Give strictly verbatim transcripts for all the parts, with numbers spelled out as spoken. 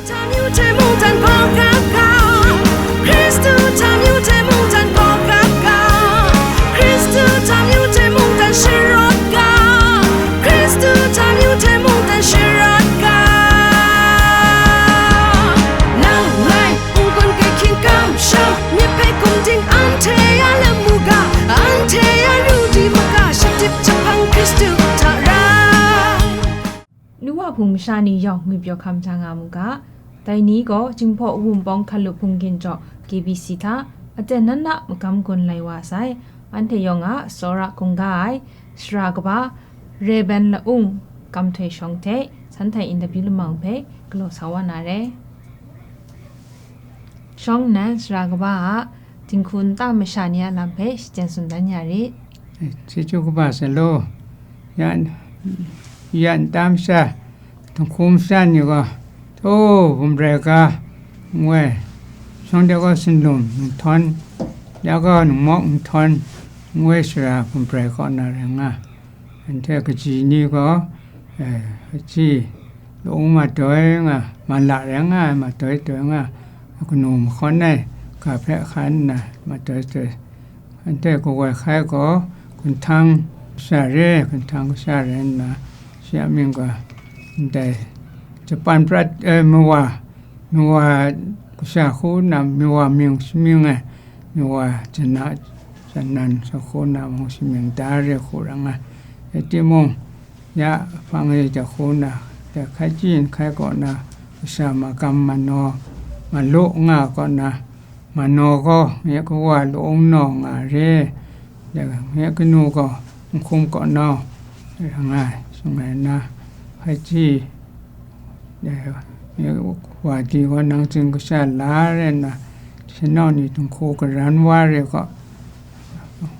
Hta myu hte mungdan gaw gap ga, Hkristu hta myu hte mungdan gaw gap ga, Hkristu hta myu hte mungdan sharawt ga, Hkristu hta myu hte mungdan sharawt ga. Nang ngai n-gun kai hkying kamsham, myit hpe kum ting anhte a lamu ga, anhte a ru di maga, shatip jahpang Hkristu hta rai. Nu wa hpung masha ni yawng ngwi pyaw hkam ja nga mu ga. Dai ni gaw Jinghpaw Wunpawng Hkalup Hpung Ginjaw K B C hta aten nan na magam gun lai wa sai. Anhte yawng a tsawra hkungga ai sara kaba Rev. Laung Kamhtoi Shawng hte san htai interview lamang hpe galaw sa wa na re. Shawng nan sara kaba a dinghku nta masha ni a lam hpe shachyen tsun dan ya rit. Chyeju kaba sa law, ya, ya nta masha, dinghku masha ni gaw, taw, bum rai ga, ngu ai, shawng de gaw, sunlum nhtawn, ya gaw, ningmawk nhtawn, ngu ai sara bum rai kaw na rai nga. Anhte kaji ni gaw, eh, hpaji laung madoi nga, mala rai nga ai, madoi doi nga, kanu mahkawn ai ga hpe hkan nna madoi doi. Anhte kawai hkai gaw, gunhtang kasha re, gunhtang kasha rai nna, shi a mying gaw ndai Japan prat, eh, Miwa, Miwa kasha hku nna, Miwa mying shamying ai, Miwa jana, janan sa hku nna mung shamying da re hku ra nga. Rai timung, ya hpang e jahku na, ya hkai chyi nhkai kaw na, kasha magam manaw, malu nga kaw na, manaw gaw nye kawa laung naw nga re, ya nye kanu gaw nhkum kaw nau nga, sung ai na, hkai chyi, ya nye wa di gaw nang tsin kasha la re nna, shanau ni dinghku karan wa re gaw,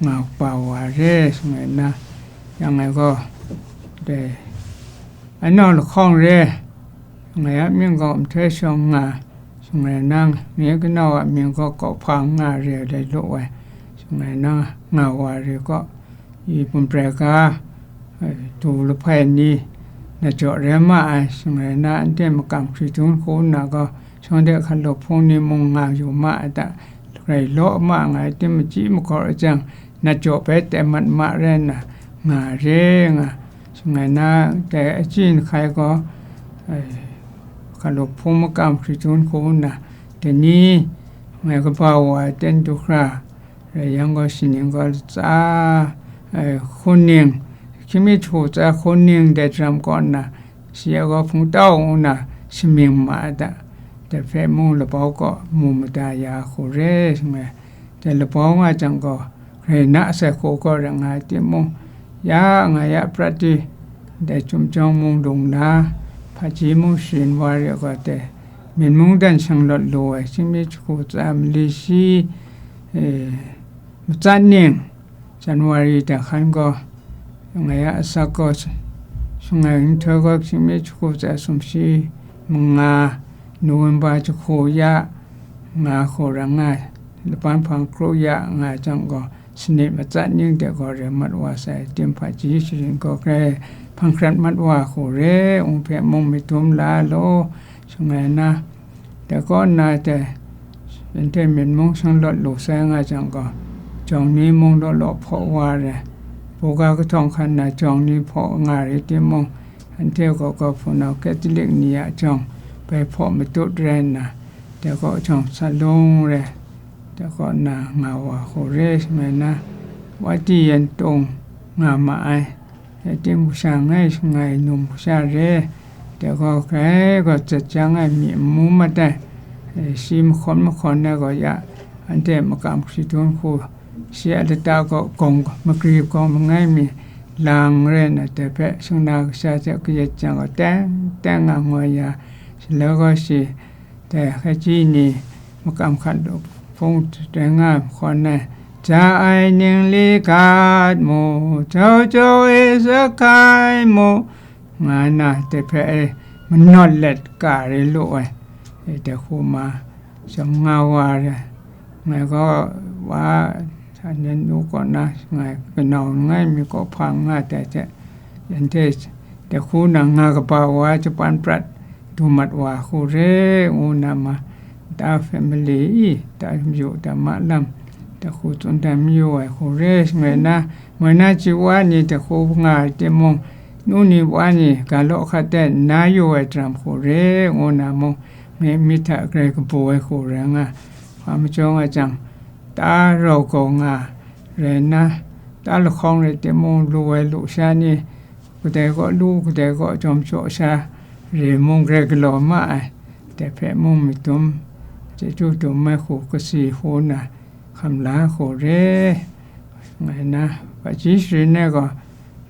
nga kaba wa re, sung ai na, yang ai gaw, dai, anau lahkawng re, ngai a mying gaw nhtoi shawng nga, sung ai na, nye kanau a mying gaw kawhpa nga re, dai lu ai, sung ai na, nga wa re gaw, i bum prai ga, eh, du lahpai ni, na jaw rai ma ai, sung ai na, anhte makam hkri dun hku nna gaw, shawng de hkalup hpung ni mung nga yu ma ai ta, grai law ma nga ai tim, machyi magawr ai jang, na jaw bai tai mat ma rai nna, nga re nga, sung ai na, dai achyi nhkai gaw, eh, hkalup hpung makam hkri dun hku nna, dai ni, ngai kaba wa ai ten du hkra, rai yang gaw, shi ning gaw latsa, eh, hkun ning, hkying mi jahku tsa hkun ning dai daram kaw nna, shi a gaw hpungtau ngu nna shamying ma ai ta, dai hpe mung labau kaw mu mada ya hku re, sung ai. Dai labau nga jang gaw, grai na sai hku gaw rai nga ai timung, ya nga ya prat di, dai Chyum Jawng mung lung la, hpaji mung sharin wa re gaw, dai Myen mung dan shanglawt lu ai, hkying mi jahku tsa mali shi, eh, matsat ning, January dai hkan gaw, ngai a asak gaw, sung ai nhtoi gaw, hkying mi jahku tsa sumshi manga, November jahku ya nga hku ra nga ai, laban hpang kru ya nga ai jang gaw, sanit matsat ning de gaw rai mat wa sai, tim hpaji sharin gaw grai hpang hkrat mat wa hku re, ngu hpe mung myit dum la law, sung ai na, dai kaw nna dai, shanhte myen mung shanglawt lu sai nga jang gaw, jawng ni mung law law hpaw wa re, buga kahtawng hkan na jawng ni hpaw nga re timung, shanhte gaw, gaw hpunau Catholic ni a jawng bai hpaw matut rai nna, dai kaw jawng sa lung re, dai kaw nna nga wa hku re, sung ai na, wa di yan tung nga ma ai, ya tim kasha ngai shangai num kasha re, dai gaw grai gaw zat jang ai myi n mu mat ai, eh, shi mahkawn mahkawn ai gaw ya, anhte makam hkri dun hku, shi a lata gaw gawng magri gawng mangai mi lang rai nna, dai hpe shingna kasha hte kayat jang gaw teng teng nga ngoi ya, shaloi gaw shi, dai hkai chyi ni makam hkat hpung dai nga ai mahkawn e, ja ai ning li gat mu, jau jau e sakai mu, nga nna dai hpe e manawt let ka re lu ai, e dai hku ma, shawng nga wa re, ngai gaw wa, sa nen nu kaw na, ngai kanau langai mi kaw hpa nga tai hte, anhte dai hku nna nga kaba wa ai japan prat, du mat wa hku re, ngu na ma, ta family i, ta mayu ta ma lam, ta hku tsun dan mayu ai hku re, shangai na, moi na chyu wa ni ta hku nga ai timung, nu ni wa ni ga law hkat de nna yu ai daram hku re, ngu na mung, ngai myit hta grai kabu ai hku rai nga, hpa majaw nga jang, ta rau gaw nga rai nna, ta lahkawng rai timung, lu ai lusha ni, kadai kaw lu, kadai kaw jawm jaw sha, re mung grai galaw ma ai, dai hpe mung myit dum, chyeju dum ai hku kasi hku na, hkam la hku re. Ngai na, hpaji sharin ai gaw,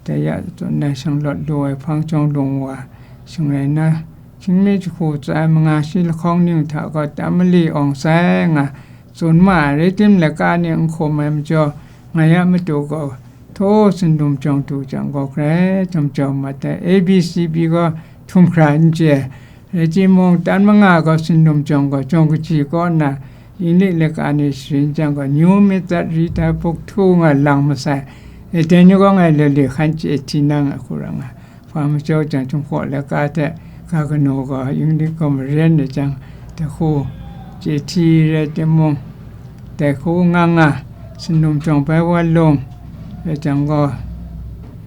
dai ya tsun ai shanglawt lu ai hpang jawng lung wa, shangai na, hkying mi jahku tsa ai manga shi lahkawng ning hta gaw tam mali awng sai nga, tsun ma ai, rai tim laika ni n hkum ai majaw, ngai a matu gaw, htaw sindum jawng du jang gaw, grai jawm jawm mat ai, A B C B gaw htum hkra n chye ai, rai timung, tan manga gaw sindum jawng gaw, jawng kaji kaw nna, Inglik laika ni sharin jang gaw, nyu myit dat ri tai buk htu nga lang masai, e, dai ni gaw ngai le le hkan chye hti nang ai hku ra nga. Hpa majaw jang, Jinghpaw laika hte ga kanu gaw Inglik gaw maren ai jang, dai hku chye hti rai timung, dai hku nga nga, sindum jawng bai wa lung, rai jang gaw,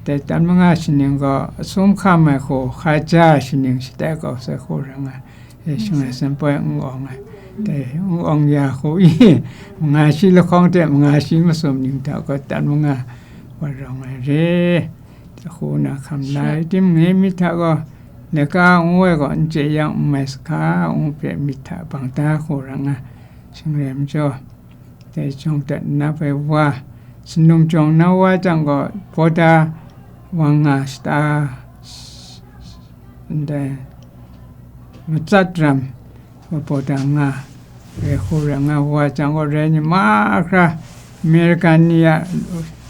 dai tan manga shaning gaw asum hkam ai hku hka ja ai shaning shatai kau sai hku ra nga. E, shangai sanpoi n awng ai, dai n awng ya hku i, manga shi lahkawng hte manga shi masum ning hta gaw tan manga wa rawng ai re. Hku na hkam la ai tim, ngai myit hta gaw, laika ngu ai gaw n chye yang n mai sahka, ngu hpe myit hta bang da hku ra nga, shangai majaw, dai jawng dat nna bai wa, sindum jawng na wa jang gaw, bawda wa nga shata, ndai matsat ram, bawda nga, rai hku rai nga wa jang gaw, rai ni mahkra, American ni a,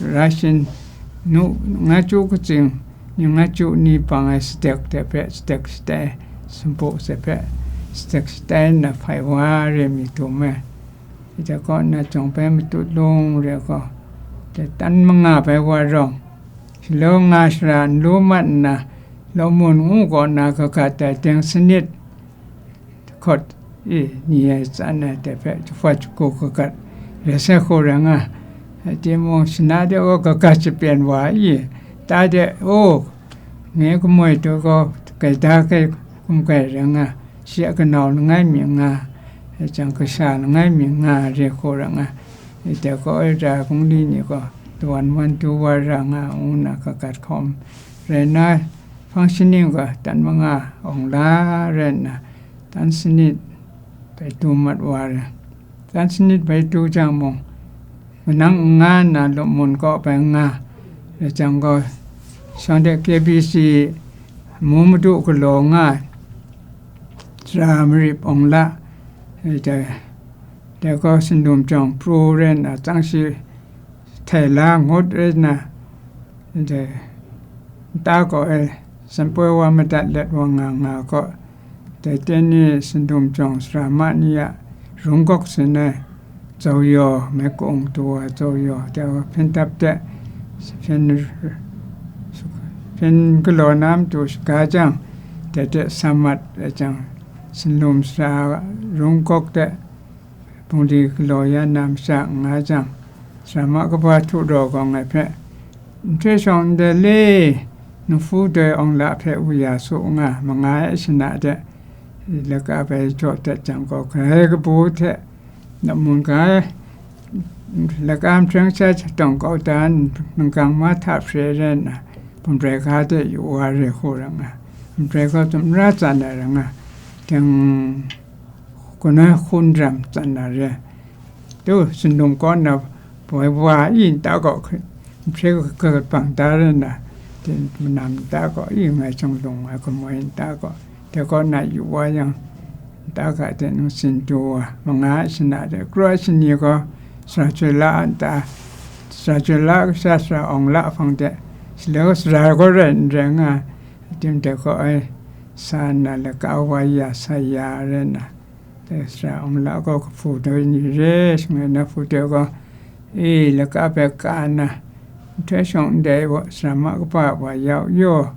Russian nu, nga chyu katsing, ni nga chyu ni pang ai sadek de hpe, sadek shatai, sumpu se hpe, sadek shatai nna hpai wa re mi dum ai. Ita kaw na jawng bai matut lung re gaw, dai tan manga bai wa rawng, shaloi nga shara n lu mat nna, law mun ngu kaw na kagat ai teng sanit, hkawt e, ni ai tsan ai dai hpe jahpawt jahku kagat rai sai hku rai nga, rai timung, shana de gaw kagat shapyen wa i, ta de, o, ngai kamoi tu gaw, gaida kai hkum kai rai nga, shi a kanau langai mi nga, jang kasha langai mi nga re hku ra nga, dai gaw, e, ra bungli ni gaw, dawan wan du wa ra nga, ngu na kagat hkawm rai na, hpang shaning gaw, tan manga awng la rai nna, tan sanit bai du mat wa ra. Tan sanit bai du jang mung, manang n nga nna, law mun kaw bai nga, rai jang gaw, shawng de K B C mu madu galaw nga ai, sara marip awng la, e, dai, dai gaw sindum jawng pru rai nna, tsang shi htai la ngut rai nna, dai, nta gaw e, sanpoi wa madat let wa nga nga gaw, dai ten ni sindum jawng sara ma ni a rung gawk sin ai, zau yaw, mai kung du wa zau yaw, dai wa hpyen dap de, hpyen, hpyen galaw na matu shaga jang, dai de sa mat ai jang, sindum sara rung gawk de, bungli galaw ya na masha n nga jang, sara ma kaba htu raw gaw ngai hpe, nhtoi shawng ndai le, nhpu doi awng la hpe wu ya su nga, manga ai shana de, laka bai jaw dat jang gaw, grai kabu hte, na mun ga, laka mahkrang sha shatawng kau dan, nanggang ma hta hpre rai nna, bumrai ga de yu wa re hku ra nga, bumrai ga tsun mara tsan ai ra nga, deng, Kaw na hkun ram tsan na re. Tu, sindum kaw na boi wa i nta gaw, hpe kagat bang da re na, manam nta gaw, i ngai chyawm lung ai kamoi nta gaw, dai kaw na yu wa yang, nta ga de nang sin du wa, manga ai shana de, kru ai shani gaw, sara chyoi la a nta, sara chyoi la kasha sara awng la hpang de, shaloi sara gaw rai n rai nga, tim dai gaw ai, sa nna laka wa ya, sa ya re na, dai sara awng la gaw kahpu doi ni re, shangai na hpu doi gaw, e, laka bai ka na, nhtoi shawng ndai wa, sara ma kaba wa yau yaw,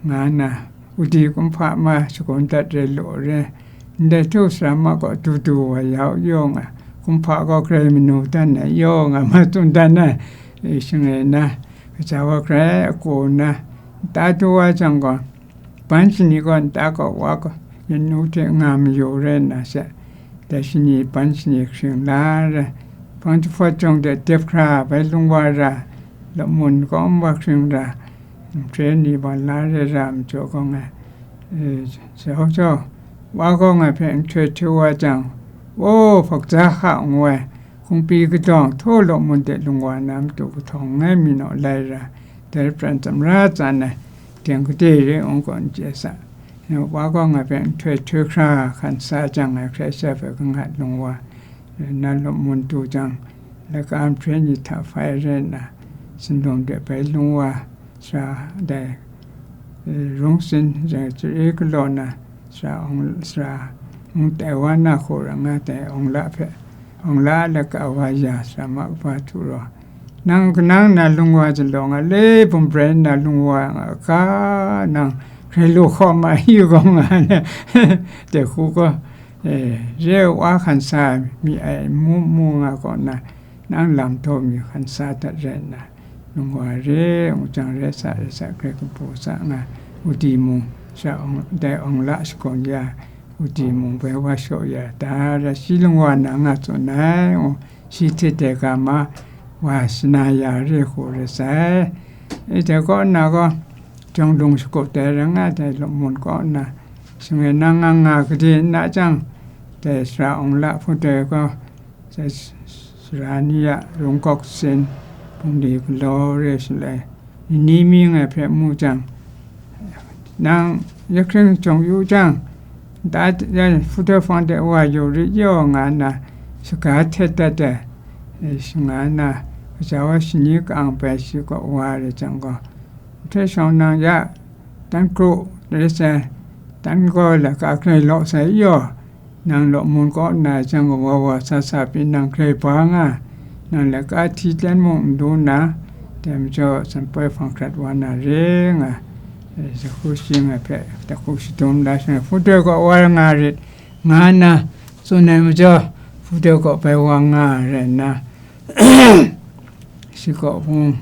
nga na, Udi kumhpa ma shagun dat re law re, ndai htu sara ma gaw du du wa ya u yaw nga, kumhpa gaw grai manu dan ai yaw nga ma tsun dan ai, e, shangai na, kaja wa grai a kaw na, nta du wa jang gaw, ban shani gaw nta gaw wa gaw, yin nu hte nga mayu rai nna she, dai shani ban shani hkring la ra, hpang jahpawt jawng de dep hkra bai lung wa ra, lamun kawm wa hkring ra, Mhpre ni wa la re ra majaw gaw ngai, e, jau jau, wa gaw ngai hpe nhtoi htoi wa jang, o, hpakza hka ngu ai, hkungpi kadawng htaw law mun de lung wa na matu kahtawng ngai mi naw lai ra, dai pran tsamra tsan ai, teng gade re n gaw n chye sa, wa gaw ngai hpe nhtoi htoi hkra hkan sa jang ngai hkrai sha hpe kangat lung wa, na law mun du jang, laika mhpre ni hta hpai re nna, sindawng de bai lung wa, sara dai, e, rung sin, chare galaw na, sara awng, sara mung tai wa na hku ra nga dai awng la hpe, awng la laka wa ya, sara ma kaba htu raw, nang kanang na lung wa jalaw nga le, bum brai nna lung wa nga ga, nang hkrai lu hkawm ma yu gaw nga na, dai hku gaw, e, re wa hkan sa mi ai mu, mu nga kaw na, nang lam taw mi hkan sa dat rai nna, nungwa re, ngu jang re sa, re sa, grai kabu sa nga, udi mung, sha awng, dai awng la shakawn ya, udi mung bai wa shaw ya, da ra shi lungwa na nga tsun ai, ngu, shi hte dai ga ma, wa shana ya re hku re sai. E, dai kaw nna gaw, jawng lung shagup dai ra nga, dai lamun kaw nna, shangai na nga nga gade nna jang, dai sara awng la hput dai gaw, Sai sara ni a rungkawk sin, bungli galaw re shaloi, ni ni mying ai hpe mu jang, nang ya hkring jawng yu jang, da, ya, hputoi hpang de wa yu rit yaw nga nna, shaga htet dat ai, e, shangai nna, kaja wa shani ka-ang bai shi kaw wa re jang gaw, Hte shawng nang ya, dan kru, rai sai, dan gaw laika grai law sai yaw, nang law mun kaw nna jang gaw wa wa sa sa pyi nang grai ba nga, nang laika hti tlen mung n du nna, dai majaw sanpoi hpang hkrat wa na re nga, e, dahku shi nga hpe, dahku shadum la shi nga, hputoi kaw wa nga rit, nga nna tsun ai majaw, hputoi kaw bai wa nga rai nna, shi kaw hpung,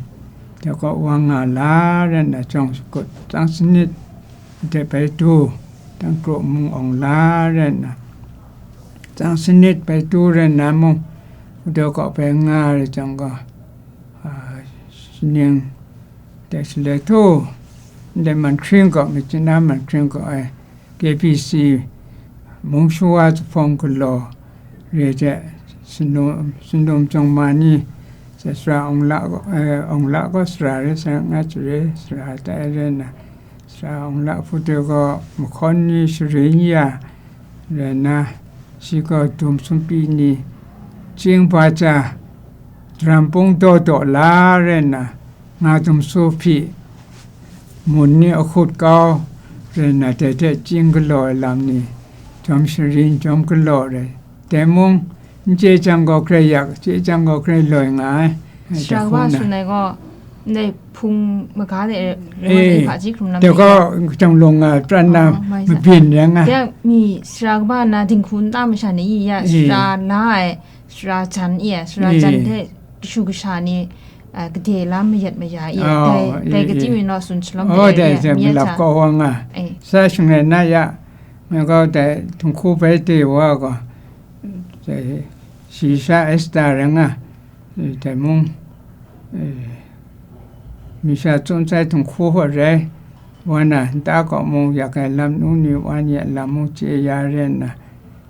dai kaw wa nga la rai nna, jawng shakut, tsang sanit de bai du, dan kru mung awng la rai nna, tsang sanit bai du rai nna mung, dai kaw bai nga rai jang gaw, a, shaning, dai shaloi htu, ndai man hkring kaw, Myitkyina man hkring kaw ai, K B C mung shawa zuphpawng galaw re hte, sundum, sundum jawng ma ni, sara awng la, eh, awng la gaw sara re, sara nga chare, sara tai re nna, sara awng la hput de gaw mahkawn ni sharin ya, rai nna, shi gaw dum sumpyi ni, chying ba ja, daram pung daw daw la re nna, nga dum su hpyi, mun ni ahkut kau, rai nna dai hte chying galaw ai lam ni, jawm sharin, jawm galaw rai, dai mung, n chye jang gaw hkrai yak, chye jang gaw hkrai loi nga ai, Sara kaba tsun ai gaw, ndai hpung maga de, eh, hpaji hkrum lam de gaw, jang lung nga, pran na, oh, mabyin rai nga. Ya, mi sara kaba na dinghku nta masha ni ya, eh, sara la ai, sara jan i ai, sara jan, eh, hte kashu kasha ni, ah, gade la mayat maya i ai, oh, dai, eh, dai, eh, kachyi mi naw tsun shalawm, oh, de, dai, ya, dai, mi ya malap ja. Kaw wa nga. Eh. Sa shangai na ya, nga gaw dai dinghku bai de wa gaw, dai, shi sha Esta rai nga, eh, dai mung, eh, mi sha tsun sai dinghku hawt rai, wa na, nta kaw mung yak ai lam nu ni wa ni a lam mung chye ya rai nna,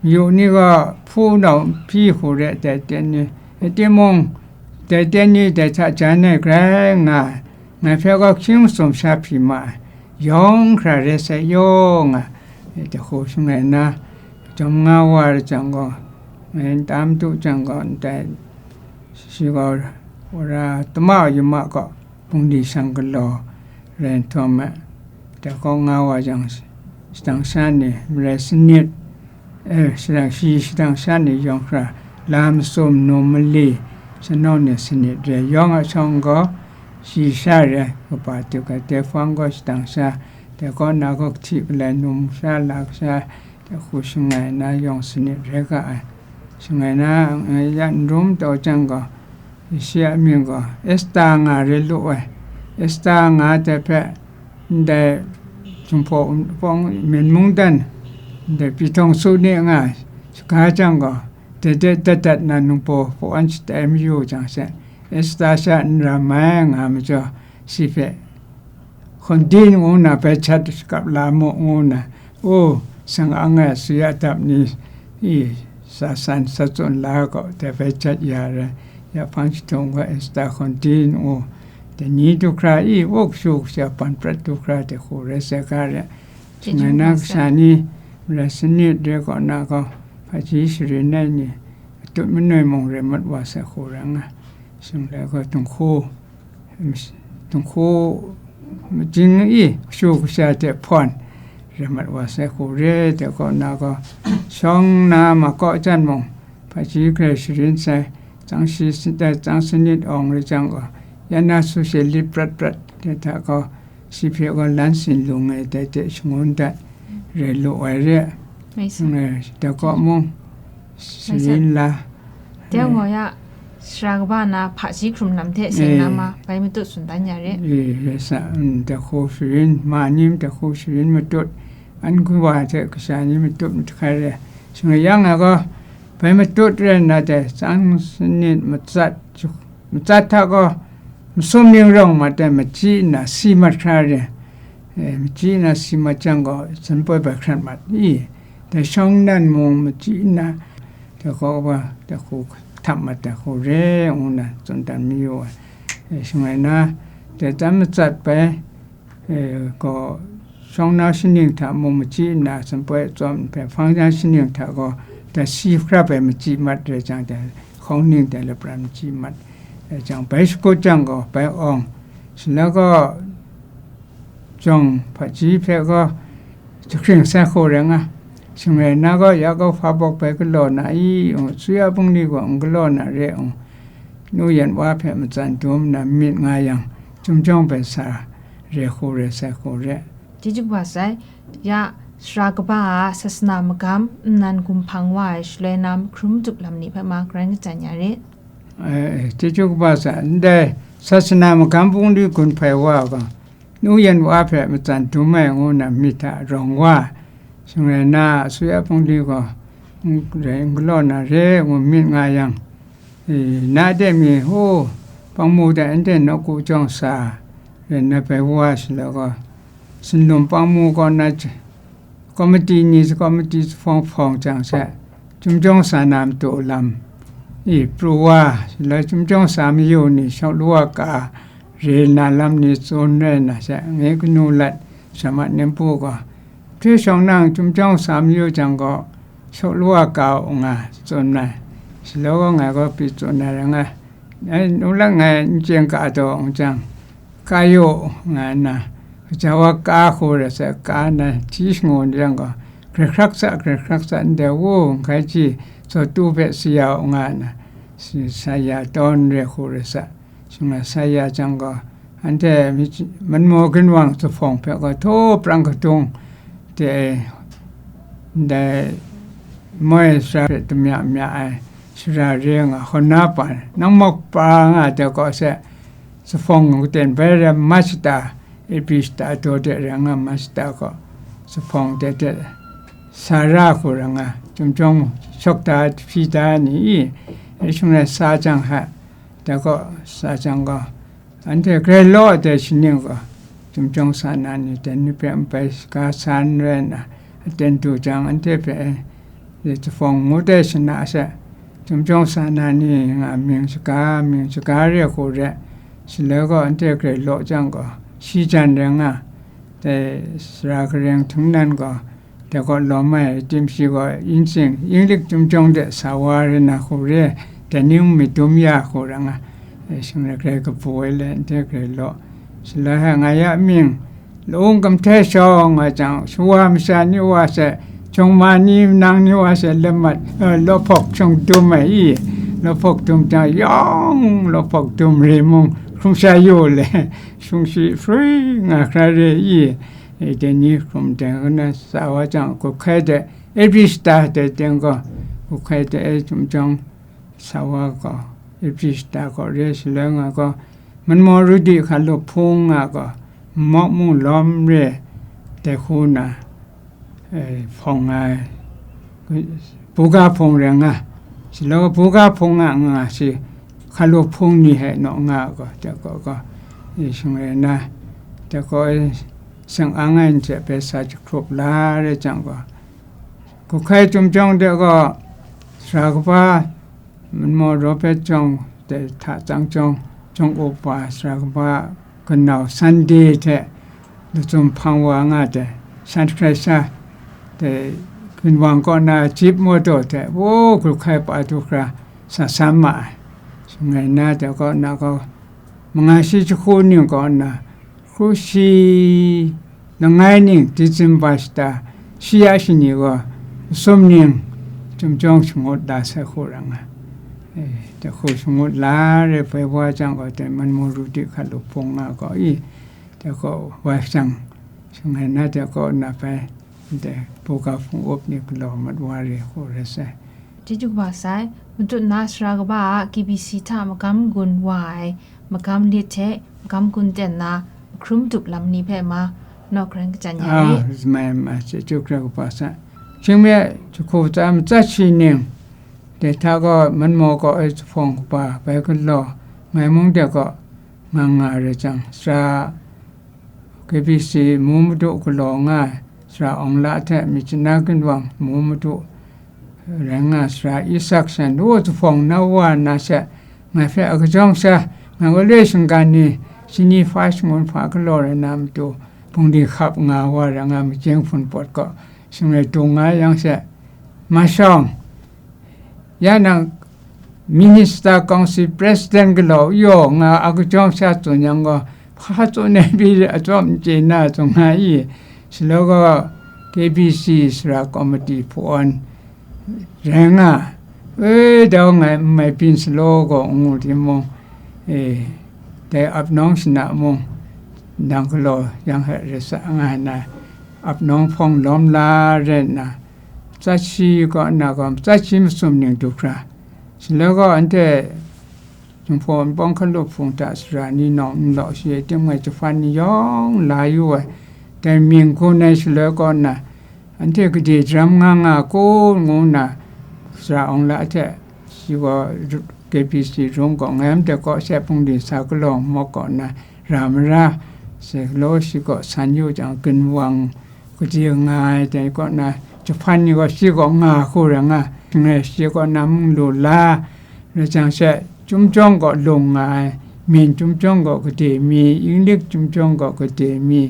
mayu ni gaw hpu nau hpyi hku re ai dai ten ni, e, timung, dai ten ni dai hta jan ai grai nga, ngai hpe gaw hkying masum sha hpyi ma ai, yawng hkra re sai yaw nga, e, dahku shangai nna, jawm nga wa ai jang gaw, ngai nta madu jang gaw, ndai shi gaw, wora tama yuma gaw, bungli shang galaw rai nhtawm ai, dai kaw nga wa jang, shadang sha ni marai sanit, eh, shadang shi shadang sha ni yawng hkra, la masum, num mali, shanawng ni sanit rai yawng a shawng gaw, shi sha rai, kaba tuk ai, dai hpang gaw shadang sha, Dai kaw na gaw, kahti kalai num sha la kasha, dai hku shangai na yawng sanit rai ga ai. Shangai na, eh, ya n rum taw jang gaw, shi a mying gaw Esta nga rai lu ai. Esta nga dai hpe, ndai Jinghpaw Wunpawng, Myen mungdan, ndai Pyitongtsu ni nga shaga jang gaw, dai de dat dat na ningbaw hpaw an shatai mayu jang she, Esta sha n ram ai nga majaw, shi hpe, Hkawndin ngu na bai htat shakap la mu ngu na, u, sang ang e suya dap ni, i, sa san sa tsun la gaw, dai bai htat ya rai, ya hpang jahtum gaw Esta hkawndin ngu, dai ni du hkra, i, u, kashu kasha pan prat du hkra, dai hku rai sai ga re. Shangai na kasha ni, marai sanit re kaw na gaw, hpaji sharin ai ni, atut manoi mung rai mat wa sai hku rai nga, shanglai gaw dinghku, dinghku majing i, kashu kasha hte hpawn, rai mat wa sai hku re, dai kaw na gaw, shawng na ma kaw jan mung, hpaji grai sharin sai, tsang shi, tsang sanit awng rai jang gaw, ya na su she lit prat prat, dai hta gaw, shi hpe gaw lan sin lung ai dai hte shangun dat rai lu ai re. Mai sa. Ngai, dai kaw mung, sharin la. Dai gaw ya, sara kaba na hpaji hkrum lam hte seng na ma, bai matut tsun dan ya re. E, rai sa, mm, dai hku sharin, ma ni dai hku sharin matut, an kawa hte kasha ni matut mahkai re. Shangai yang ai gaw, bai matut rai nna dai, tsang sanit matsat, matsat hta gaw, masum ning rawng mat ai, machyi nna si mat hkra re. E, machyi nna si mat jang gaw, sanpoi bai hkrat mat i, dai shawng nnan mung machyi nna, dai gaw wa, dai hku htam mat ai hku re, ngu na tsun dan mayu ai. E, shangai na, dai tam matsat bai, e, gaw, shawng na shaning hta mung machyi nna, sanpoi tsawm hpe hpang na shaning hta gaw, dai si hkra bai machyi mat rai jang, dai hkawng ning dai lapran machyi mat rai jang, bai shakut jang gaw, bai awng, shaloi gaw, jawng hpaji hpe gaw jahkring sai hku rai nga. Shangai na gaw, ya gaw hpa bawk bai galaw na i, ngu, suya bungli gaw n galaw na re, ngu, nu yan wa hpe matsan dum nna myit nga yang, Chyum jawng bai sa re hku rai sai hku re. Chyeju kaba sai, ya sara kaba a sasana magam nnan gumhpang wa ai shaloi na mahkrum madup lam ni hpe ma, grai ngajang ya re. Eh, chyeju kaba sai, ndai sasana magam bungli gun hpai wa gaw, nu yan wa hpe matsan dum ai ngu na myit hta rawng wa, shangai na, suya bungli gaw, n-, rai n galaw na re ngu myit nga yang, e, na de mi, hu, pang mu de, anhte nawku jawng sa rai nna bai wa shaloi gaw, Sinlum pang mu kaw na j-, komiti ni, komiti jahpawng hpawng jang she, Chyum jawng sa na matu lam, i, pru wa, shaloi Chyum jawng sa mayu ni, shawk lawa ka re na lam ni tsun rai na she, ngai kanu lat, shamat nem pu gaw, hpre shawng nang Chyum jawng sa mayu jang gaw, shawk lawa ka u nga, tsun na, shaloi gaw ngai gaw pyi tsun na rai nga, ai, nu lang ngai n chyen ka taw, ngu jang, ka yu, nga nna, kaja wa ka hku rai sa, ka nna hti shangun yang gaw, grai hkrak sa, grai hkrak sa, ndai wu, nhkai ji, zawtu hpe sa ya u, nga nna, si-, sa ya tawn re hku rai sa, shangai sa ya jang gaw, anhte mi-, manmaw ginwang jahpawng hpe gaw, htaw prang kadung de, ndai moi sara hpe damya mya ai, sara re nga, hkaw na pa, nang mawk pa nga ai hte kaw se, jahpawng katen bai rai, ma shata, A B shata daw de rai nga, ma shata gaw, jahpawng de de, sa ra hku rai nga, Chyum jawng shawk da, hpyi da ni i, e shung rai sa jang hta, dai gaw sa jang gaw, anhte grai law ai dai shaning gaw, Chyum jawng sa na ni, dai ni hpe n bai shaga sa n rai nna, aten du jang, anhte hpe, jahpawng ngut ai shana she, Chyum jawng sa na ni nga mying shaga, mying shaga re hku re, shaloi gaw anhte grai law jang gaw, shi jan rai nga, dai sara karing htung nan gaw, dai gaw lawm ai, tim shi gaw yin tsing, yinglik Chyum jawng de sa wa rai na hku re, dai ning myit dum ya hku rai nga, e, shing rai grai kabu ai le, anhte grai law, shaloi hta nga ya mying, Lung kamhte shawng nga jang, shawa masha ni wa she, jawng ma ni, manang ni wa she, lamat, eh, lawhpawk shawng dum ai i, lawhpawk dum jang, yawng lawhpawk dum re mung, hkrum sha yu le, shung shi hprui nga hkra re i, e, dai ni hkrum dai kanu sa wa jang, Guhkai de Ebrishta dai teng gaw, Guhkai de e Chyum Jawng sa wa gaw, Ebrishta gaw re shaloi nga gaw, Manmaw Ruti Hkalup Hpung nga gaw, Mawk Mung Lawm re dai hku na, e, hpawng nga ai, buga hpung rai nga, shaloi buga hpung nga nga shi, Hkalup Hpung ni hte naw nga gaw, dai gaw gaw, e, shing rai na, dai gaw, e, seng ang ai ni hte bai sa jahkrup la re jang gaw, Guhkai Chyum Jawng de gaw, sara kaba, Manmaw Robert Jawng de hta tsang jawng, jawng up wa sara kaba kanau Sunday hte lachyum hpang wa nga de, shan hkrai sha de, ginwang kaw na jip mawdaw hte, wo, Guhkai pa du hkra sa san ma ai. Shangai na de kaw na gaw, manga shi jahku ning kaw na, hkru shi langai ning, December shata, shi ya shani gaw, masum ning, Chyum Jawng shangut la sai hku ra nga. E, dai hku shangut la re bai wa jang gaw, dai Manmaw Ruti Hkalup Hpung nga gaw i, dai gaw wa shang, shangai na dai gaw na bai, dai buga hpung up ni galaw mat wa re hku rai sai. Chyeju kaba sai, matut na sara kaba a K B C hta magam gun wa ai, magam lit hte magam gun ten na, mahkrum dup lam ni hpe ma, naw hkren kajan ya Ah, i. Mai, mai, chyeju hkra kaba sai. Hkying me jahku tsa matsat shi ning, dai hta gaw Manmaw kaw e zuphpawng kaba bai galaw, ngai mung de gaw nga nga re jang, sara K B C mu madu galaw nga ai, sara Aung La hte Myitkyina ginwang mu madu rai nga ai, sara Isak shan, lu zuphpawng na wa na she, ngai hpe a kajawng sha, ngai gaw loi shinggan ni, shani hpa shangun hpa galaw rai na matu, bungli hkap nga wa rai nga ai, Majeng Hpun Pawt kaw, shangai dung nga yang she, ma shawng, ya nang Minister Council President galaw yaw nga a kajawng sha tsun yang gaw, hpa tsun ai pyi a tsawm n chye na, tsun nga i, shaloi gaw K B C sara committee hpawn rai nga, e, dau ngai n mai byin salo gaw ngu timung, e, dai ap nawng shana mung, nang galaw yang hte rai sa nga ai na, ap nawng hpawng lawm la rai nna, matsat shi kaw nna gaw, matsat shi masum ning du hkra, shaloi gaw anhte Jinghpaw Wunpawng Hkalup Hpung hta sara ni nawng n law shi ai tim ngai jahpan ni yawng la yu ai, dai mying hkun ai shaloi kaw nna, anhte gade jaram nga nga kun ngu nna, sara Aung La hte shi gaw K B C rung gaw, ngai made kaw she bungli sa galaw mawk kaw nna, ra mara, se galaw shi gaw san yu jang, ginwang gade nga ai dai kaw na, jahpan ni gaw shi gaw nga hku rai nga, ngai shi kaw na mung lu la, rai jang she, Chyum Jawng gaw lung nga ai, Myen Chyum Jawng gaw gade mi, Inglik Chyum Jawng gaw gade mi,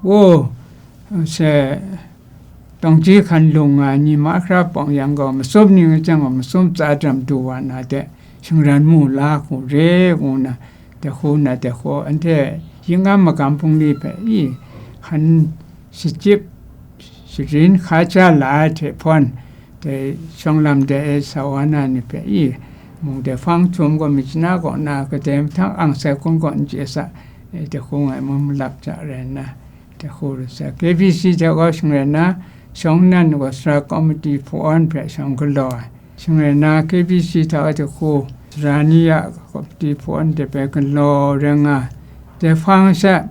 wo, se, Tawngji hkan lung nga ai ni mahkra pawng yang gaw, masum ning chyang gaw, masum tsa jam du wa na de, shingran mu la hku re, ngu na, dai hku na, dai hku anhte ying a magam bungli hpe i, hkan shachyip sharin hka ja la ai hte hpawn, dai shawng lam de e sa wa na ni hpe i, mung dai hpang htum gaw, Myitkyina kaw na kadai mahtang ang sai hkun gaw n chye sa, e, dai hku ngai mun malap ja rai nna, dai hku ru sai. K B C hte gaw shing rai nna, shawng nnan gaw sara committee hpawn hpe shawng galaw ai. Shing rai nna, K B C hta dai hku, sara ni a committee hpawn de hpe galaw rai nga, dai hpang sha,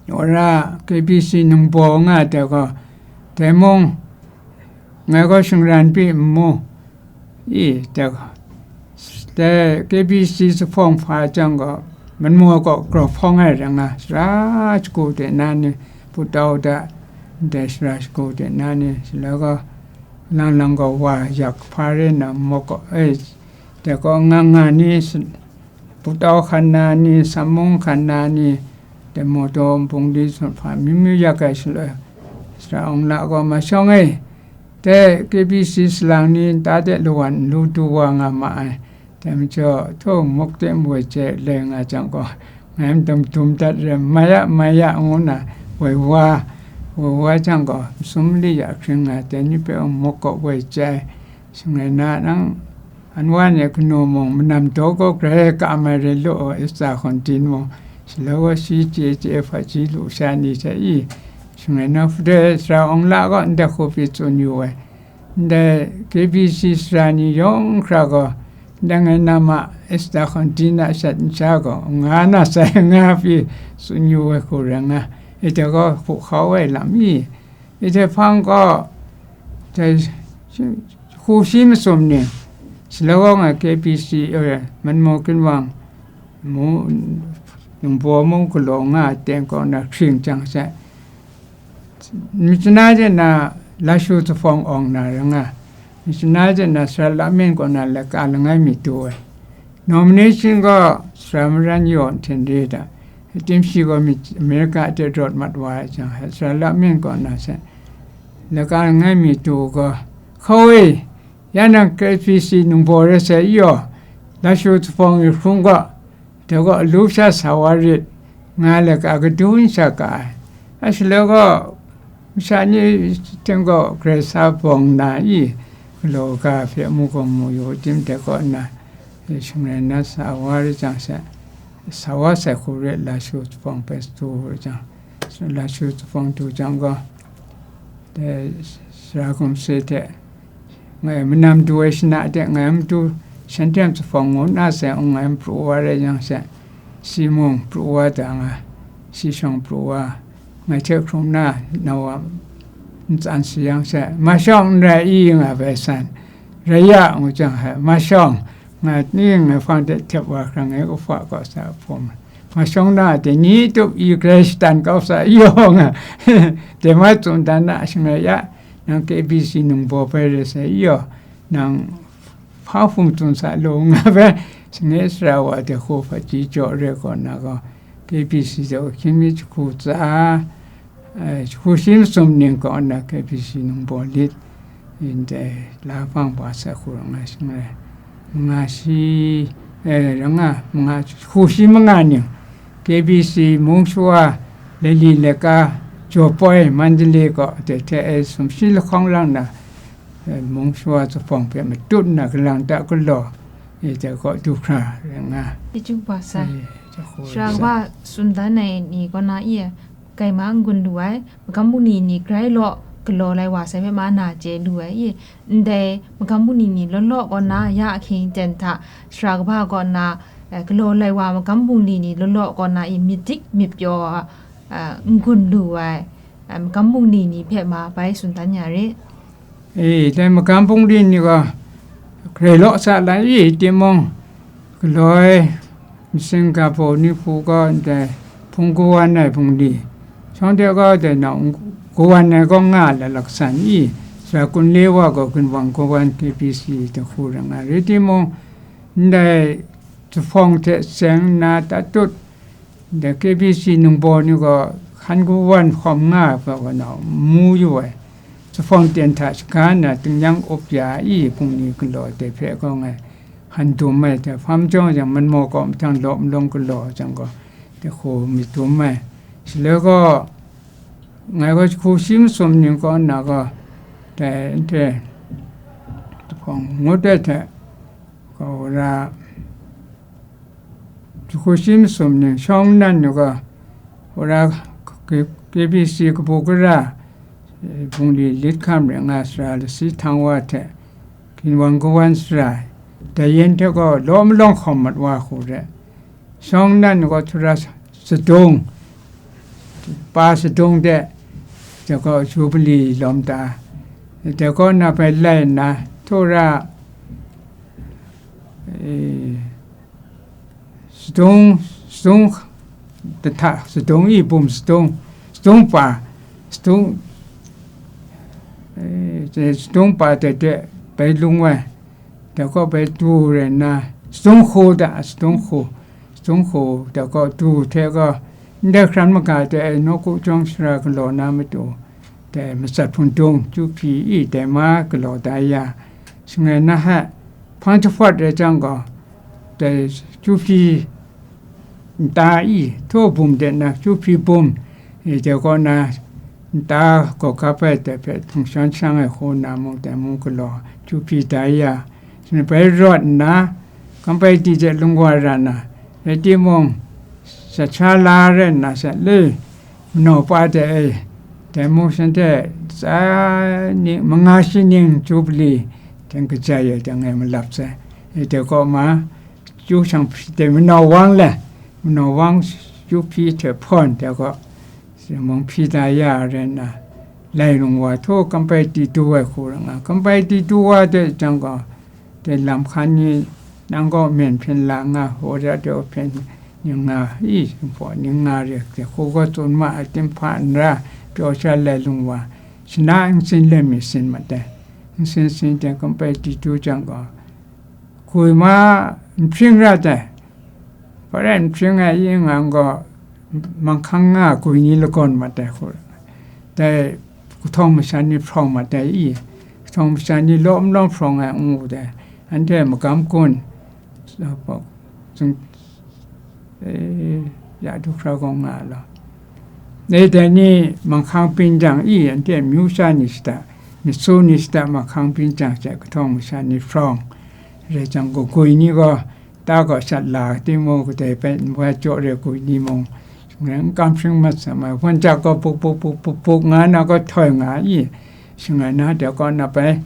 wora K B C ningbaw nga ai dai gaw, dai mung, ngai gaw shingran pyi n mu, i, dai gaw, dai K B C zuphpawng hpa jang gaw, Manmaw kaw grau hpawng ai rai nga, sara shagu de na ni, Putau da, ndai sara shagu de na ni, shaloi gaw, lang lang gaw wa yak hpa re na mawk gaw, e, dai gaw nga nga ni, Putau hkan na ni, Samung hkan na ni, dai mawdaw bungli sun hpa myu myu yak ai shaloi, sara Aung La gaw, ma shawng e, dai K B C salang ni nta de lawan n lu du wa nga ma ai. Dai majaw, htaw muk de woi chye lai nga jang gaw, ngai madum dum dat re, mai ya, mai ya, ngu na woi wa, woi wa jang gaw, masum mali ya hkring nga, dai ni hpe muk gaw woi chye ai. Shing rai nna, nang, anwa ni kanu mung, manam daw gaw grai kam ai re law, Esta hkawn tin mung, Shaloi gaw shi chye chye hpaji lu sha ni hte i, shangai na hpudoi sara awng la gaw ndai hku pyi tsun yu ai. Ndai K B C sara ni yawng hkra gaw, ndai ngai na ma, Esta Hkaunti na shat n sha gaw, nga na sai nga pyi tsun yu ai hku rai nga, ita gaw hku hkau ai lam i, ita hpang gaw, dai hku shi masum ni, shaloi gaw ngai K B C, e, Manmaw Ginwang, mu, ningbaw mung galaw nga ai teng kaw na hkring jang sai, Myitkyina de na Lashu Zafawng awng na rai nga, Myitkyina de na Sara Lamin kaw na laika langai mi du ai. Nomination gaw Sara Maran Yaw Nhten Re da, Tim shi gaw Myit-, America de rawt mat wa ai jang, Sara Lamin kaw na se, laika langai mi du gaw, hkaw e, ya nang K B C ningbaw rai sai i yaw, Lashu Zafawng i hkrum gaw, dai gaw alu sha sa wa rit, nga laika kadu n sha ka ai. A shaloi gaw, masha ni teng gaw grai sa bawng na i, galaw ga hpe mu gaw mu yu tim dai kaw nna, shangai na sa wa rit jang she, sa wa sai hku rit Lashu Zafawng hpe du rit jang, Lashu Zafawng du jang gaw, dai sara gumhpraw hte, ngai manam du ai shana de ngai matu Shanhten Zafawng ngu nna sai, ngai pru wa rai yang she, si mung pru wa da nga, si shawng pru wa, ngai hte hkrum na, nau a ntsan si yang she, ma shawng n rai i nga bai san, rai ya ngu jang he, ma shawng, nga ni ngai hpang de htep wa hkrang e, Uhpa kaw sa hpawm, ma shawng na de ni tup i grai shatan kau sa i yaw nga, de mai tsun dan na shangai ya, nang K B C ningbaw bai rai sai i yaw, nang hpa hpung tsun sa lu nga bai, shangai sara wa de hku hpaji jaw re kaw na gaw, K B C de hkying mi jahku tsa, eh, jahku shi masum ning kaw nna K B C ningbaw lit, ndai la bang ba sai hku rai nga, shangai, manga shi, eh, rai nga, manga, jahku shi manga ning, K B C mung shawa, Lali laika, Jaw Poi, Mandalay kaw de hte e sumshi lahkawng lang na, eh, mung shawa Zafawng hpe matut nna galang ta galaw, e, dai kaw du hkra rai nga. Chyeju kaba sai. Eh, jahku Sara sai. Kaba tsun dan ai ni kaw na i, kai ma n-gun lu ai, magam bungli ni grai law galaw lai wa sai hpe ma na chye lu ai i, ndai magam bungli ni law law kaw na ya ahkying ten hta, sara kaba kaw na, eh, galaw lai wa magam bungli ni law law kaw na i, myit dik myit pyaw, eh, n-gun lu ai, eh, magam bungli ni hpe ma bai tsun dan ya re. E, dai magam bungli ni gaw grai law sa lai i, timung, galoi, Singapore ni hku gaw ndai hpung kawan ai bungli, shawng de gaw dai nau kawan ai gaw nga ai laksan i, sara Kunle wa gaw ginwang kawan K B C dai hku rai nga rai timung, ndai Zafawng hte seng nna tatut, ndai K B C ningbaw ni gaw hkan kawan hkawm nga ai hpe gaw nau mu yu ai. Zafawng ten hta shaga nna tingnyang up ya i, bungli galaw de hpe gaw ngai hkan dum ai hte, hpa majawng jang, Manmaw kaw mahtang law malawng galaw jang gaw, dai hku myit dum ai. Shaloi gaw, ngai gaw jahku shi masum ning kaw nna gaw, dai nte, Zafawng ngut ai hte, gaw wora, jahku shi masum ning shawng nnan ni gaw, wora, K-, K B C kabu gara, eh, bungli lit hkam rai nga sara lasi htang wa hte, ginwang kawan sara, dai yen hte gaw law malawng hkawm mat wa hku rai. Shawng nnan gaw Tura Sadung, pa Sadung de, dai gaw Jubili lawm ta, dai gaw na bai lai nna, Tura, eh, Sadung, Sadung, dai hta Sadung i bum Sadung, Sadung pa, Sadung, eh, Sadung pa de de bai lung ai, dai gaw bai du rai nna, Sadung hku da, Sadung hku, Sadung hku dai gaw du hte gaw, ndai hkran maga de ai nawku jawng sara galaw na matu, dai matsat hpungdung, Kyu Hpyi i dai ma galaw da ya, shangai na hte, hpang jahpawt rai jang gaw, dai Kyu Hpyi nta i, htaw bum de na Kyu Hpyi bum, e, dai kaw na nta gaw gap ai dai hpe htung shan shang ai hku nna mung dai mung galaw Kyu Hpyi da ya, shanhpai rawt nna, Kampai di hte lung wa ra na, rai timung, Sat sha la rai nna sha le, manaw pa de e, dai mung shanhte tsa ning, manga shi ning Jubili teng kajai e dang e malap sai. E de kaw ma, chyu shang hpyi de manaw wang le, manaw wang chyu hpyi hte hpawn de kaw, mung hpyi da ya rai nna, lai lung wa htaw kampai di du ai hku ra nga, kampai di du wa de jang gaw, dai lam hkan ni nang kaw men hpyen la nga, hora de hpyen ning nga, i, hpaw ning nga re, hku gaw tsun ma ai, tim hpa n ra, pyaw sha lai lung wa, shana n sin le mi sin ma dai, n sin sin de kampai di du jang gaw, gwi ma n hpring ra dai, hpa rai n hpring ai i nga gaw, manghkang nga gwi ni lagawn ma dai hku, dai kahtawng masha ni hprawng ma dai i, kahtawng masha ni law n law hprawng ai n wu dai, anhte magam gun, zung, e, ya du hkra gaw nga law. Dai dai ni manghkang byin jang i, anhte myu sha ni shada, myit su ni shada manghkang byin jang she kahtawng masha ni hprawng, rai jang gaw gwi ni gaw, ta gaw shat la, timung kadai bai n wai jaw re gwi ni mung, n kam hpring mat sa mai, wan jak gaw buk buk buk buk buk nga na gaw htoi nga i, shangai na de kaw na bai,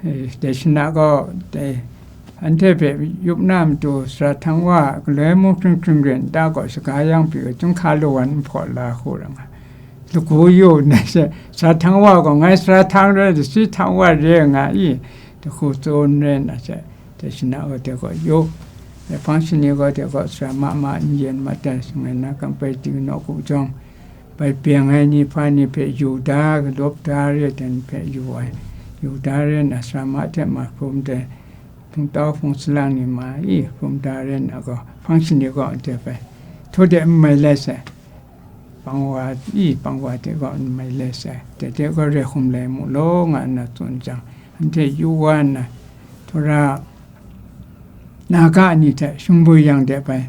e, dai shana gaw, dai, anhte hpe yup na matu sara htang wa galoi mung hkring hkring ren ta gaw shaga yang pyi, chyum hka lu wan n hpaw la hku ra nga. Lagu yu na she, sara htang wa gaw, ngai sara htang rai, lasi htang wa re nga i, dahku tsun rai na she, dai shana gaw de gaw yu, dai hpang shani gaw de gaw sara ma ma n yen ma dai, shangai na kampai di naw ku jawng, bai beng ai ni hpa ni hpe yu da, galawp da re ai ni hpe yu ai, yu da re na, sara ma hte ma hkrum dai, hpungtau hpung salang ni ma i hkrum da re na gaw, hpang shani gaw anhte hpe, htaw de n mai lai sai, pang wa i, pang wa de gaw n mai lai sai, dai de gaw re hkum lai mu law, nga nna tsun jang, anhte yu wa nna, Tora, Naga ni hte Shungbu Yang de bai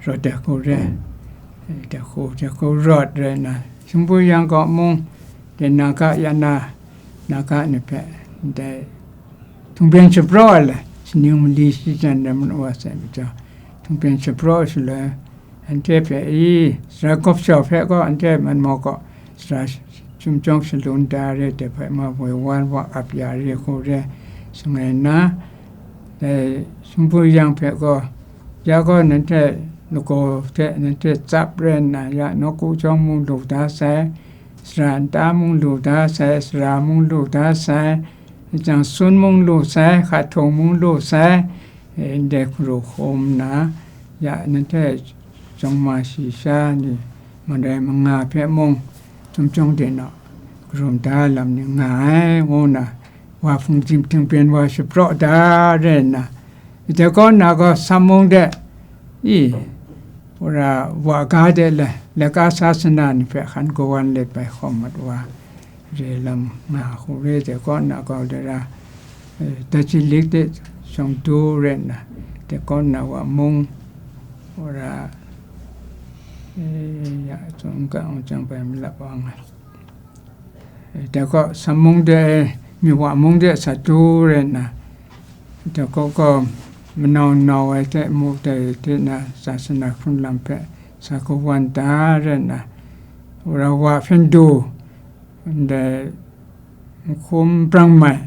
rawt de hku re, de hku, de hku rawt rai nna, Shungbu Yang kaw mung, de Naga ya na, Naga ni hpe, ndai htungbyen shapraw ai le, shaning mali shi jan rai manu wa sai majaw, htungbyen shapraw shaloi, anhte hpe i, sara gawp shau hpe gaw, anhte man maw gaw, sara chyum jawng shalun da re, de hpe ma woi wan wa ap ya re hku re, shangai nna, dai Shungbu Yang hpe gaw, ya gaw nanhte lagaw hte nanhte tsap rai nna, ya nawku jawng mung lu da sai, sara nta mung lu da sai, sara mung lu da sai, jang sun mung lu sai, hkathung mung lu sai, e, ndai hkru hkum nna, ya nanhte jawng ma shayi sha ni, marai manga hpe mung, chyum jawng de naw, karum da lam ni nga ai, ngu nna, wa hpung jim htingpen wa shapraw da re nna, dai kaw nna gaw, Sam mung de, i, wora wa ga de le, laika sasana ni hpe hkan kawan let bai hkawm mat wa, re lam nga hku re, dai kaw nna gaw dara, e, Dachilik de shawng du re nna, dai kaw nna wa mung, wora, e, ya, tsun ga, jang bai malap wa nga. Dai kaw, Sam mung de, Miwa mung de sa du re nna, dai kaw gaw, manau nau ai hte mu dai hte na sasana hkrun lam hpe sa kawan da re nna, wora wa hpyen du, ndai, nhkum brang mai,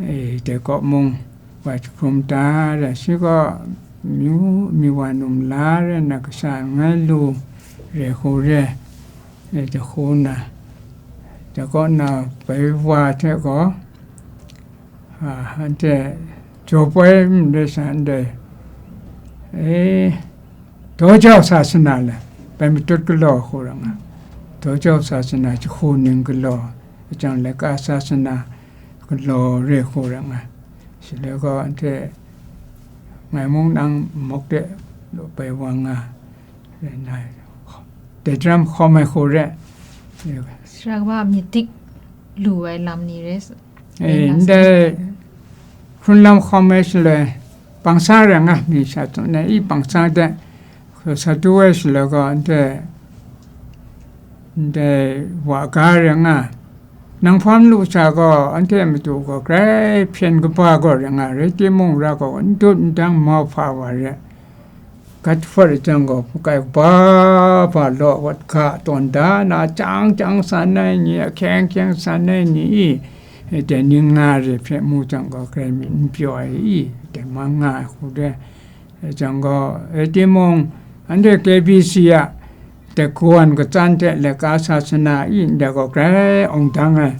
e, dai kaw mung, wa jahkrum da re, shi gaw, myu, Miwa num la re nna, kasha ngai lu re hku re, e, jahku nna, dai kaw nna, bai wa hte gaw, a, anhte jaw poi n rai sa ndai, e, Dawjau sasana le, bai matut galaw hku ra nga, Dawjau sasana jahku ning galaw, a jang laika sasana galaw re hku ra nga, shaloi gaw anhte ngai mung nang muk de law bai wa nga, dai daram hkawm ai hku re. Sara kaba myit dik lu ai lam ni re, e, ndai hkrun lam hkawm ai shaloi, bangsa rai nga, mi sha tsun ai, i bangsa de, sa du ai shaloi gaw, ndai, ndai wa ga rai nga, nang hpawm lu sha gaw, anhte matu gaw grai hpyen kaba gaw rai nga, rai timung, ra gaw n dut n dang mau hpa wa re, Gat hpawt jang gaw, hpakai kaba ba law wat ga tawn da na, chyang chyang san ai ni, ahkyeng ahkyeng san ai ni i, dai ning nga re hpe mu jang gaw, grai myit n pyaw ai i, dai man nga ai hku dai. Jang gaw, rai timung, anhte K B C a dai kawan katsan hte laika sasana i, ndai gaw grai awng dang ai,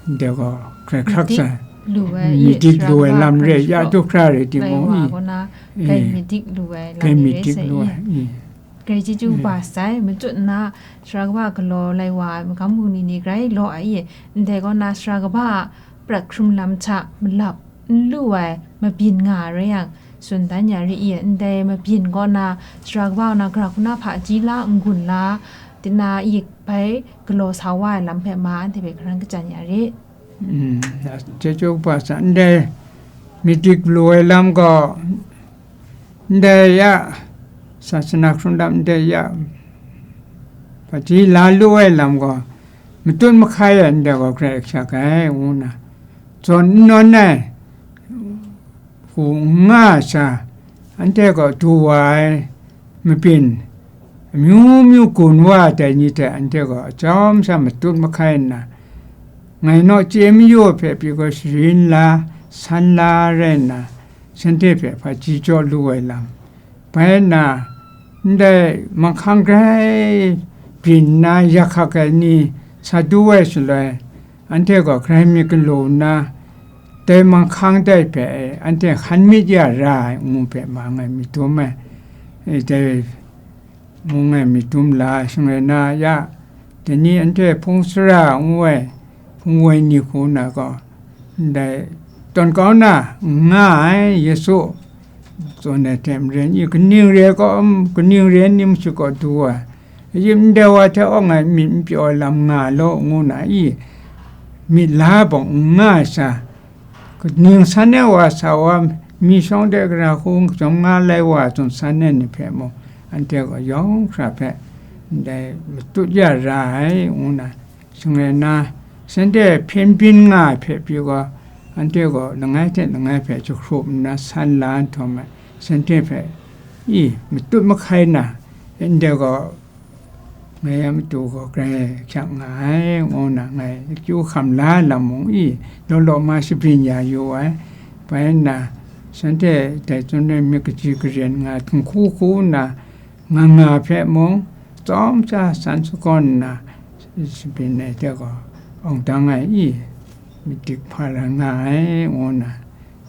ndai gaw grai hkrak Myit dik sai, lu ai myit i, dik sara lu ai kaba lam rai, grai ya shaw du hkra rai lai timung wa i, kaw na, grai eh, myit dik lu ai lam grai ni myit rai dik sai lu i. Ai i. Grai chyeju, mm, ba sai, matut nna, sara kaba galaw lai wa ai magam bungli ni grai law ai i, ndai kaw na, sara kaba a prat hkrum lam hta malap n lu ai mabyin nga ai rai yang, tsun dan ya ri i, ndai mabyin kaw na, sara kaba kaw na, gara hku na hpaji la, n-gun la, tina i bai galaw sa wa ai lam hpe ma, anhte hpe hkaran kachyan ya ri. Mm, chyeju kaba sa, ndai myit dik lu ai lam gaw, ndai ya, sasana hkrun lam ndai ya, hpaji la lu ai lam gaw, matut mahkai ai ndai gaw grai hkyak ai, ngu nna, zawn n nawn ai, hku n nga ai sha, anhte gaw du wa ai mabyin, amyu myu gun wa ai dai ni hte anhte gaw atsawm sha matut mahkai nna, ngai naw chye mayu hpe pyi gaw sharin la, san la rai nna, shanhte hpe hpaji jaw lu ai lam, bai nna, ndai manghkang grai byin nna yak hkak ai ni sa du ai shaloi, anhte gaw grai myit galaw nna, dai manghkang dai hpe anhte hkan myit ya ra ai, ngu hpe ma ngai myit dum ai, e, dai mung e myit dum la ai, shing rai na, ya, dai ni anhte hpung sara ngu ai, hpung woi ni hku na gaw, ndai tawn kau na n nga ai, Yesu tsun ai hte maren i, kaning re gaw, kaning re ni masu gaw du ai, yip ndai wa hte awng ai myit n pyaw ai lam nga law, ngu na i, myit la bawng n nga ai sha, kaning san ai wa sa wa, mi shawng de gara hku chyawm nga lai wa tsun san ai ni hpe mung, anhte gaw yawng hkra hpe ndai matut ya ra ai, ngu na, shing rai na, shanhte hpyen byin nga ai hpe pyi gaw, anhte gaw langai hte langai hpe jahkrup nna san la nhtawm ai, shanhte hpe i matut mahkai na, ndai gaw, ngai a matu gaw grai hkyak nga ai, ngu na ngai akyu hkam la ai lam mung i, law law ma shabyin ya yu ai. Bai nna, shanhte dai tsun ai myit kaji karen nga ai hku hku nna, nga nga hpe mung, tsawm sha san sagawn nna, shabyin ai hte gaw, awng dang ai i, myit dik hpa rai nga ai, ngu nna,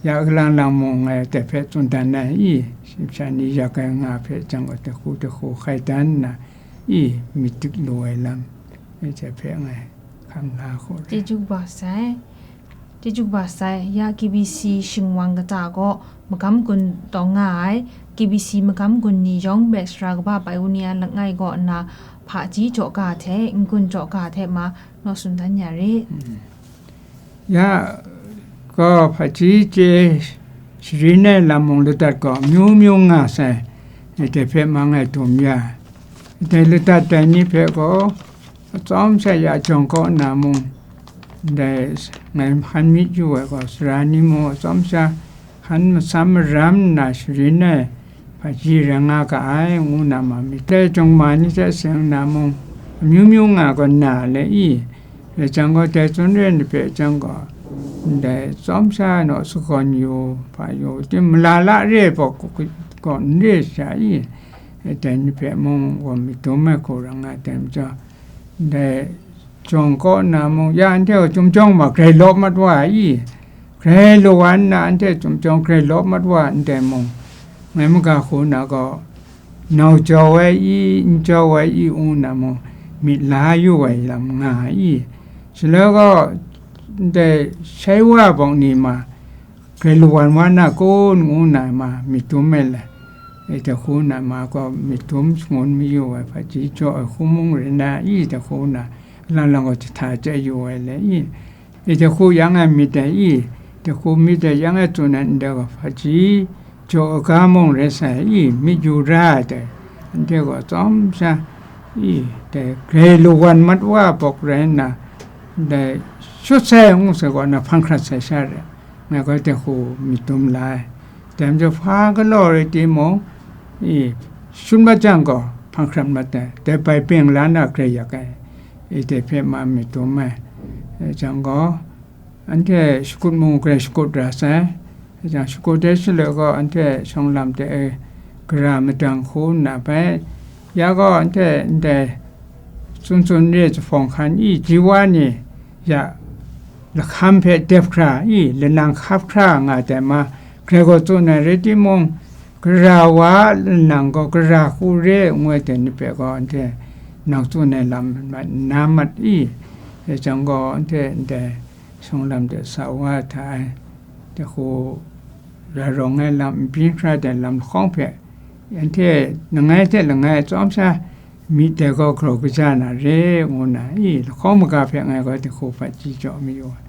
ya galang lang mung ngai dai hpe tsun dan ai i, sha ni yak ai nga hpe jang gaw, dai hku dai hku hkai dan nna, i, myit dik lu ai lam, dai hpe ngai hkam la hku re. Chyeju kaba sai. Chyeju kaba sai, ya K B C shingwang kata gaw magam gun taw nga ai, K B C magam gun ni yawng hpe sara kaba bai u ni a langai kaw nna, hpaji jaw ga hte, n-gun jaw ga hte ma, naw tsun dan ya ri. Mm. Ya gaw hpaji chye sharin ai lam mung ladat gaw amyu myu nga sai, dai hpe ma ngai dum ya. Dai ladat dai ni hpe gaw, atsawm sha ya jawng kaw na mung, ndai ngai hkan myit yu ai gaw, sara ni mung atsawm sha hkan matsam maram nna sharin ai hpaji rai nga ga ai, ngu na ma myit dai, jawng ma ni hte seng na mung, amyu myu nga gaw na le i, rai jang gaw, dai tsun re ai ni hpe jang gaw, ndai tsawm sha naw sagawn yu, hpa yu, tim mala la re ai pawk gaw n re sha i, dai ni hpe mung gaw myit dum ai hku rai nga ai, dai majaw, ndai jawng kaw na mung, ya anhte gaw chyum jawng ma grai law mat wa ai i, grai law wa nna anhte chyum jawng grai law mat wa ndai mung, ngai maga hku na gaw, nau jau ai i, n jau ai i, ngu na mung, myit la yu ai lam nga ai i, shaloi gaw, ndai shai wa bawng ni ma, grai lawan wa na kun, ngu na ma myit dum ai le, e, dai hku na ma gaw myit dum shangun mayu ai hpaji jaw ai hku mung rai na i, dai hku na, lang lang gaw jahta chye yu ai le i, e, dai hku yang e myit ai i, dai hku myit ai yang e tsun ai ndai gaw hpaji jaw ai ga mung rai sai i, myit yu ra ai dai, anhte gaw tsawm sha i, dai grai lawan mat wa bawk rai nna, dai shut sai ngu sai gaw na hpang hkrat sai sha re. Ngai gaw dai hku myit dum la ai. Dai majaw hpa galaw rai timung, i, shut mat jang gaw, hpang hkrat mat ai, dai bai beng la na grai yak ai, ide hpe ma myit dum ai, e jang gaw, anhte shakut mung grai shakut ra sai, e jang shakut ai shaloi gaw, anhte shawng lam de e gara madang hku nna bai, ya gaw, anhte ndai tsun tsun re jahpawng hkan i, ji wa ni ya lahkam hpe dep hkra i, lanang hkap hkra nga ai ma, grai gaw tsun ai rai timung, gara wa lanang gaw gara hku re ngu ai dai ni hpe gaw, anhte nang tsun ai lam mat nna mat i, e jang gaw, anhte ndai shawng lam de sa wa hta ai, dai hku ra rawng ai lam, n byin hkra ai lam lahkawng hpe, anhte langai hte langai tsawm sha myit dai gaw grau kaja na re, ngu nna, i, lahkawng maga hpe ngai gaw dai hku hpaji jaw mayu ai.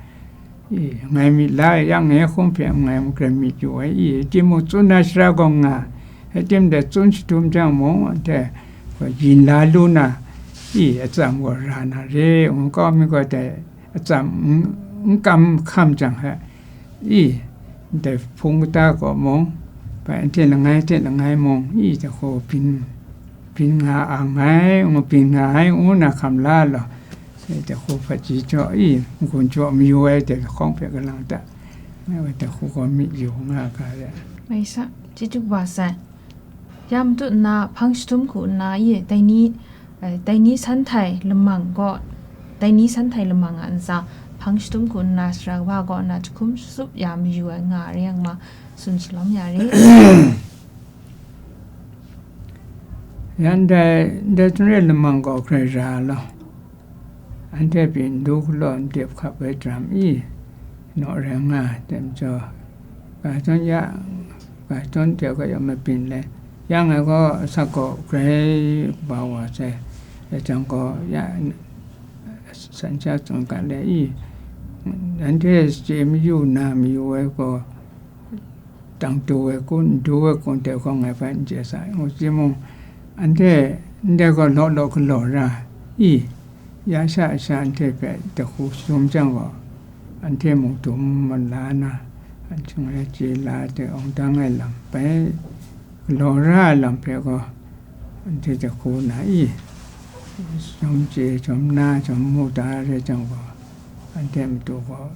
I, ngai myit la yang e hkum hpe ngai mung grai myit yu ai, i, timung tsun na shara gaw nga, e tim dai tsun shadum jang mung, anhte gaw yin la lu na, i, atsam gaw ra na re, ngu kau mi gaw dai atsam n, n kam hkam jang hpe, i, ndai hpung kata gaw mung, bai anhte langai hte langai mung, i, dai hku byin, byin nga ang ai, ngu byin nga ai, ngu na hkam la law, dai hku hpaji jaw, i, n-gun jaw mayu ai, dai lahkawng hpe galang ta, ngai wa dai hku gaw myit yu nga ga re. Mai sa, chyeju kaba sai. Ya matut nna hpang shadum hku nna, i, dai ni, eh, dai ni san htai lamang gaw, dai ni san htai lamang a ntsa, hpang shadum hku nna sara kaba kaw nna jahkum shatsup ya mayu ai nga re yang ma, tsun shalawm ya re. Yan dai, dai hten re lamang gaw hkrai ra law. Anhte pyi n du galaw n tep hkap ai daram i, naw rai nga ai, dai majaw, ga tawn ya, ga tawn hte gaw ya mabyin le, ya ngai gaw asak gaw grai kaba wa sai, dai jang gaw ya, san sha tsun ga le i, anhte chye mayu na mayu ai gaw, dang du ai kun, n du ai kun hte gaw ngai hpe n chye sa ai, ngu timung, anhte ndai gaw law law galaw ra i, ya sha sha anhte hpe dai hku shadum jang gaw, anhte mung dum mat la na, anhte ngai chye la ai hte awng dang ai lam bai, galaw ra ai lam hpe gaw, anhte dai hku na i, shawm chye, shawm na, shawm mu da re jang gaw, anhte matu gaw,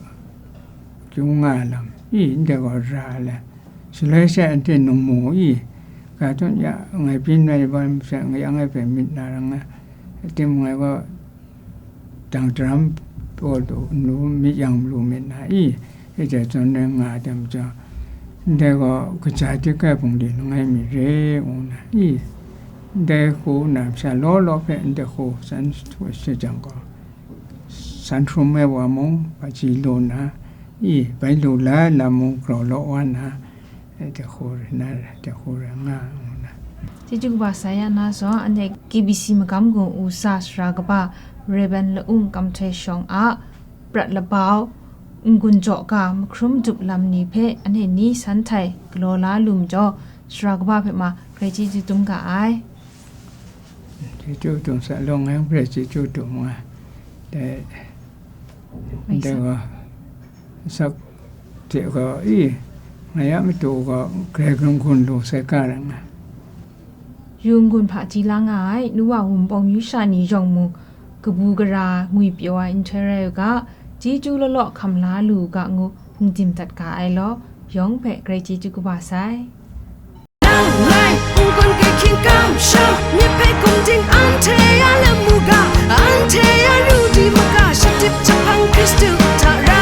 akyu nga ai lam i, ndai gaw ra ai le, shaloi she anhte nang mu i, ga tun ya, ngai byin ai wa masha, ngai yang ai hpe myit na ra nga, timung ngai gaw, dang daram pawt lu, nu myit yang lu myit na i, e jai zawn rai nga ai majaw, ndai gaw kaja dik ai hpung de langai mi re, ngu na i, ndai hku na masha law law hpe ndai hku san shajang gaw, san hkrum ai wa mung, hpaji lu na i, bai lu la ai lam mung grau law wa na, e, dai hku rai na, dai hku rai nga, ngu na. Chyeju kaba sa ya na zawn, anhte K B C magam gun u sa sara kaba, Rev. Laung Kam Htoi Shawng a prat labau, n-gun jaw ga, mahkrum dup lam ni hpe anhte ni san htai galaw la lu majaw, sara kaba hpe ma grai chyeju dum ga ai. Chyeju dum sa law, ngai hpe chyeju dum nga. Dai, Mai dai sa. Wa, asak hte gaw, i, ngai a matu gaw, grai gun gun lu sai ga rai nga. Yu n-gun hpaji la nga ai, nu wa wunpawng yu sha ni yawng mung, kabu gara ngwi pyaw ai nhtoi rai u ga, chyeju law law hkam la lu u ga ngu, hpungdim dat ga ai law, yawng hpe grai chyeju kaba sai. Nang ngai, n-gun kai hkying kamsham, myit hpe gumding anhte a lamu ga, anhte a ru di maga, shadip jahpang Hkristu hta ra.